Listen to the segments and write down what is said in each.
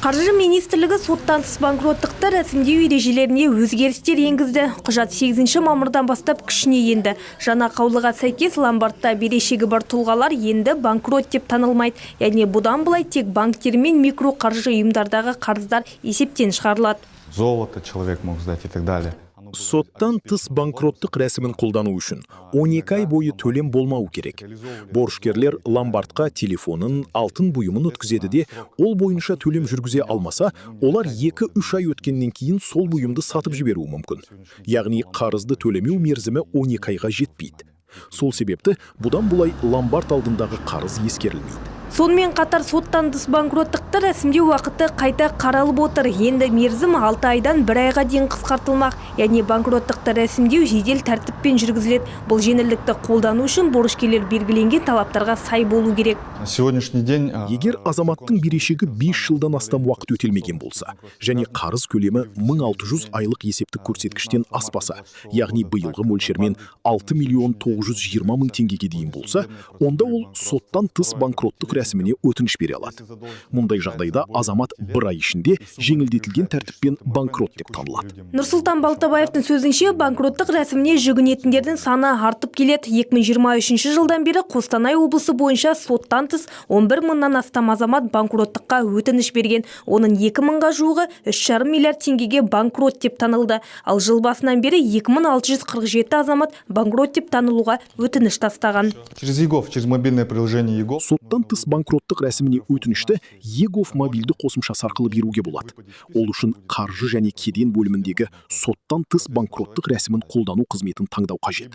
Қаржы министрлігі соттан тыс банкроттықты рәсімдеу ережелеріне өзгерістер енгізді. Құжат 8 мамырдан бастап күшіне енді. Жаңа қаулыға сәйкес, ломбардта берешегі бар тұлғалар енді банкрот деп танылмайды. Яғни бұдан былай тек банктер мен микроқаржы ұйымдардағы қарыздар есептен шығарылады. Золото человек мог сдать и так далее. Соттан тыс банкроттық рәсімін қолдану үшін 12 ай бойы төлем болмау керек. Борышкерлер ломбардқа телефонын, алтын бұйымын өткізеді де, ол бойынша төлем жүргізе алмаса, олар 2-3 ай өткеннен кейін сол бұйымды сатып жіберуі мүмкін. Яғни қарызды төлемеу мерзімі 12 айға жетпейді. Сол себепті бұдан бұлай ломбард алдындағы қарыз ескерілмейді. Сонымен қатар соттан тыс банкроттықты рәсімдеу уақыты қайта қаралып отыр. Енді мерзім 6 айдан 1 айға дейін қысқартылмақ. Яғни банкроттықты рәсімдеу жедел тәртіппен жүргізіледі. Бұл жеңілдікті қолдану үшін борышкерлер белгіленген талаптарға сай болу керек. На сегодняшний день Егер азаматтың берешегі 5 жылдан астам уақыт өтелмеген болса және қарыз көлемі 1600 айлық есептік көрсеткіштен аспаса, яғни биылғы мөлшермен 6 миллион 920 мың теңгеге дейін болса, онда ол соттан тыс банкроттық рәсіміне өтініш бере алады. Мұндай жағдайда азамат бір ай ішінде жеңілдетілген тәртіппен банкрот деп танылады. Нұрсұлтан Балтабаевтың сөзінше, банкроттық рәсіміне жүгінетіндердің саны артып келеді. 2023 жылдан бері Қостанай облысы бойынша соттан тыс 11 мыңнан астам азамат банкроттыққа өтініш берген. Оның 2 мыңға жуығы 3,5 миллиард теңгеге банкрот деп танылды. Ал жыл басынан бері 2647 азамат банкрот деп танылуға өтініш тастаған. Через eGov, через мобильное приложение eGov. Соттан тыс банкроттық рәсіміне өтінішті eGov мобильді қосымшасы арқылы беруге болады. Ол үшін қаржы және кеден бөліміндегі соттан тыс банкроттық рәсімін қолдану қызметін таңдау қажет.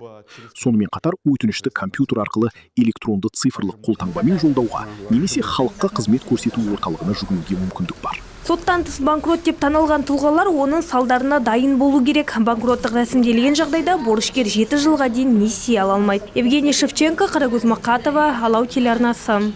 Сонымен қатар өтінішті компьютер арқылы электронды цифрлық қолтаңбамен жолдауға немесе халыққа қызмет көрсету орталығына жүгінуге мүмкіндік бар. Соттан тыс банкрот деп танылған тұлғалар оның салдарына дайын болу керек. Банкроттық рәсімделген жағдайда борышкер 7 жылға дейін несие ала алмайды. Евгений Шевченко, Қарагөз Мақатова, Алау телеарнасы.